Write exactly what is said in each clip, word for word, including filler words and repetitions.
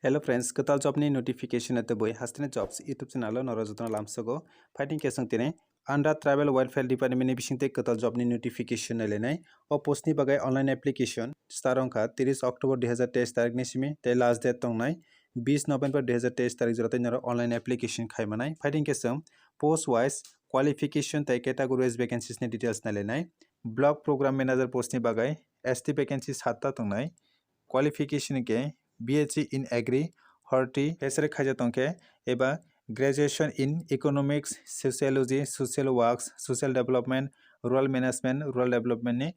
Hello friends, kwtal job ni notification atwi bui hasteni jobs YouTube channel o norok jotono lamsogo. Phaidi khe chwng tini Under Tribal Welfare Department ni bisingtwi kwtal job ni notification nailainai. O post ni bagwi online application start wngkha tris October dui hazar teis tarik ni simi tei last date tongnai bis November dui hazar teis tarik jora tei norok online application khai manai. Phaidi khe chwng post wise qualification tei category wise vacancies ni details nailainai. Block Program Manager post ni bagwi S T vacancy satta tongnai. Qualification khe B S c in Agri, Horti, Fishery khaijak tongkhe eba Graduation in Economics, Sociology, Social Works, Social Development, Rural Management, Rural Development ni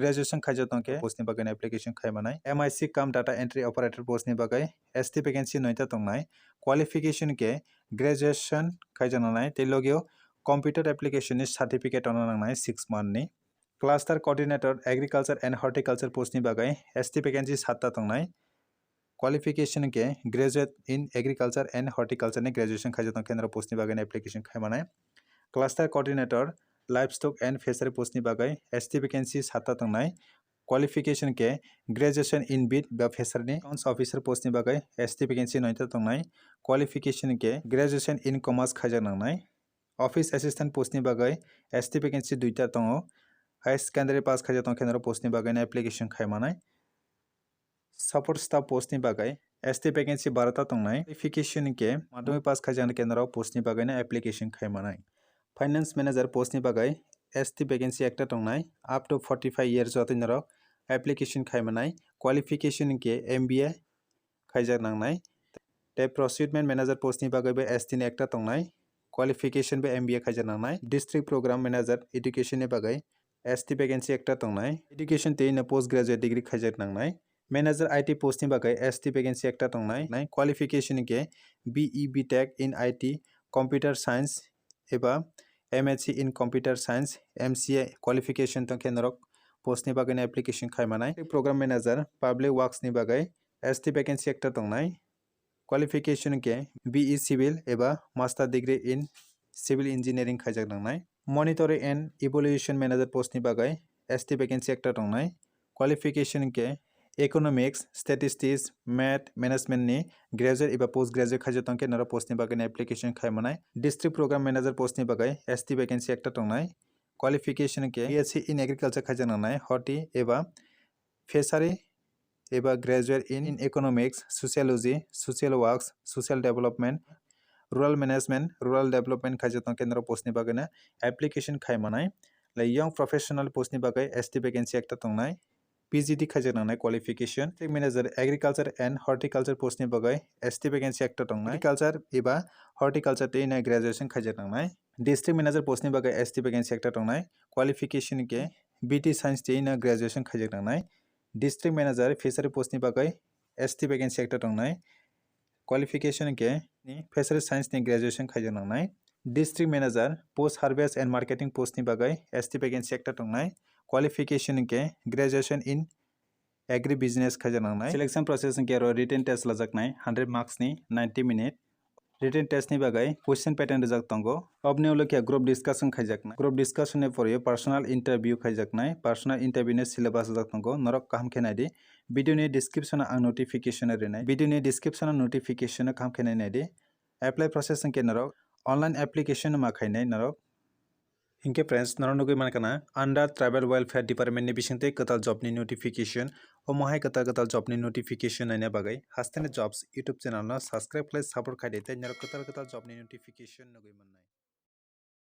graduation khaijak tongkhe post ni bagwi application khai manai. M I C cum Data Entry Operator post ni bagwi S T vacancy noita tongnai. Qualification khe graduation khaijak nangnai tei logio computer application ni certificate rwna nangnai six month ni. Cluster Coordinator Agriculture and Horticulture post ni bagwi S T vacancy satta tongnai. Qualification khe graduate in Agriculture and Horticulture ni graduation khaijak tong khe norok post ni bagwi application khai manai. Cluster Coordinator Livestock and Fishery post ni bagwi S T vacancy satta tongnai. Qualification khe graduation in beet ba fishery ni. Accounts Officer post ni bagwi S T vacancy noita tongnai. Qualification khe graduation in commerce khaijak nangnai. Office Assistant post ni bagwi S T vacancy duita tongo. Higher Secondary pass khaijak tong khe norok post ni bagwi no application khai manai. Support Staff post ni bagwi S T vacancy barota tongnai. Qualification khe madhyamik pass khaijak tong khe norok post ni bagwi no application khai manai. Finance Manager post ni bagwi S T vacancy ekta tongnai. Up to forty five years jotoi norok application khai manai. Qualification khe M B A khaijak nangnai. Tei Procurement Manager post ni bagwi bo S T ni ekta tongnai. Qualification bo M B A khaijak nangnai. District Program Manager Education ni bagwi S T vacancy ekta tongnai. Education tei no post graduate degree khaijak nangnai. Manager I T post ni bagwi S T vacancy ekta tongnai. Qualification khe B E B Tech in I T, Computer Science eba M S c in Computer Science, M C A qualification tong khe norok post ni bagwi no application khai manai. Program Manager Public Works ni bagwi S T vacancy ekta tongnai. Qualification khe B E Civil eba Master Degree in Civil Engineering khaijak nangnai. Monitoring and Evaluation Manager post ni bagwi S T vacancy ekta tongnai. Qualification khe Economics, Statistics, Math, Management ni graduate eba post graduate khaijak tong khe norok post ni bagwi no application khai manai. District Program Manager post ni bagwi S T vacancy ekta tongnai. Qualification khe B S c in Agriculture khaijak nangnai, Horti eba Fishery eba Graduate in, in Economics, Sociology, Social Works, Social Development, Rural Management, Rural Development khaijak tong khe norok post ni bagwi no application khai manai. Le Young Professional post ni bagwi S T vacancy ekta tongnai. P G D khaijak nangnai qualification. District Manager Agriculture and Horticulture post ni bagwi S T vacancy ekta tongnai. Agriculture eba Horticulture tei no graduation khaijak nangnai. District Manager post ni bagwi S T vacancy ekta tongnai. Qualification khe B T Science tei no graduation khaijak nangnai. District Manager Fishery post ni bagwi S T vacancy ekta tongnai. Qualification khe ni Fishery Science ni graduation khaijak nangnai. District Manager Post Harvest and Marketing post ni bagwi S T vacancy ekta tongnai. Qualification khe graduation in Agri Business khaijak nangnai. Selection process khe aro written test lajaknai hundred marks ni ninety minute. Written test ni bagwi question pattern rijak tongo. Obni ulo khe group discussion khaijaknai. Group discussion ni pore personal interview khaijaknai. Personal interview ni syllabus rijak tongo. Norok kaham khe naidi. Video ni description o ang notification rinai. Video ni description o notification kaham khe naidi. Apply process hwnkhe norok online application ma khainai norok. Hinkhe friends, norok nugwi mankha na under Tribal Welfare Department ni bisingtwi kwtal job ni notification. Omo hai kwtal kwtal job ni notification naina bagwi hasteni jobs YouTube channel no subscribe khlai support khaidi tei norok kwtal kwtal job ni notification nugwi mannai.